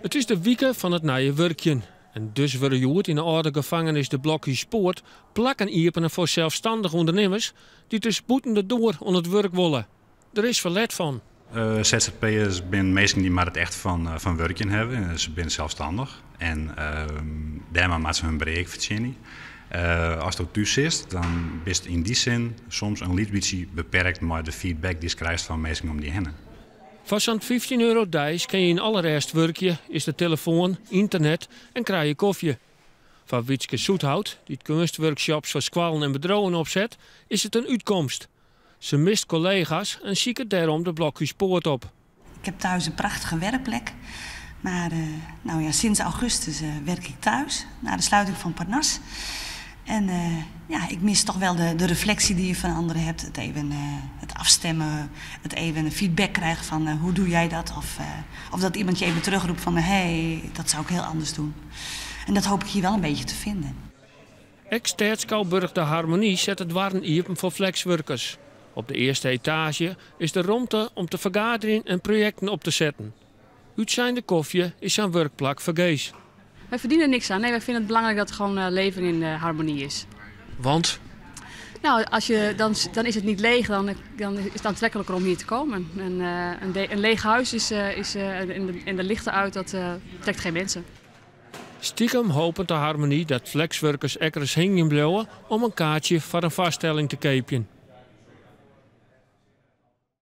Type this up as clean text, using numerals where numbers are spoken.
It is de wike fan it nije wurkjen. En dus wurde hjoed yn de âlde gefangenis de Blokhúspoart plakken iepene foar selsstannige ûndernimmers dy't dus bûten de doar oan it wurk wolle. Der is ferlet fan. ZZP'ers binne minsken dy't mar it echt fan wurkjen hawwe. Se binne selsstannich en dêrmei moatte se hun brea ek fertsjinje. Asto thús sitst, dan bist yn dy sin soms in lyts bytsje beperkt mei de feedback dy'tst krijst fan minsken om dy hinne. Foar sa'n €15 deis kin je yn alle rêst wurkje, is der telefoan, ynternet en krije je kofje. Foar Wietske Soethout, dy't keunstworkshops foar skoallen en bedriuwen opset, is it in útkomst. Se mist kollega's en siket dêrom de Blokhúspoart op. Ik heb thuis een prachtige werkplek. Maar nou ja, sinds augustus werk ik thuis, na de sluiting van Parnas. En ja, ik mis toch wel de reflectie die je van anderen hebt. Het even het afstemmen, het even feedback krijgen van hoe doe jij dat? Of dat iemand je even terugroept van hey, dat zou ik heel anders doen. En dat hoop ik hier wel een beetje te vinden. Ek Stedsskouboarch De Harmonie set de doarren iepen foar flekswurkers. Op de earste etaazje is der romte om te fergaderjen en projekten op te setten. Utsein de kofje is sa'n wurkplak fergees. Wy ferdiene der niks oan. Nee, wy fine it belangryk dat it gewoan leven yn harmony is. Want? Nou, dan is het niet leeg, dan is het aantrekkelijker om hier te komen. En een leeg huis is en de lichten uit, dat trekt geen mensen. Stiekem hopet de Harmonie dat flekswurkers ek ris hingjen bliuwe om in kaartsje foar in foarstelling te keapjen.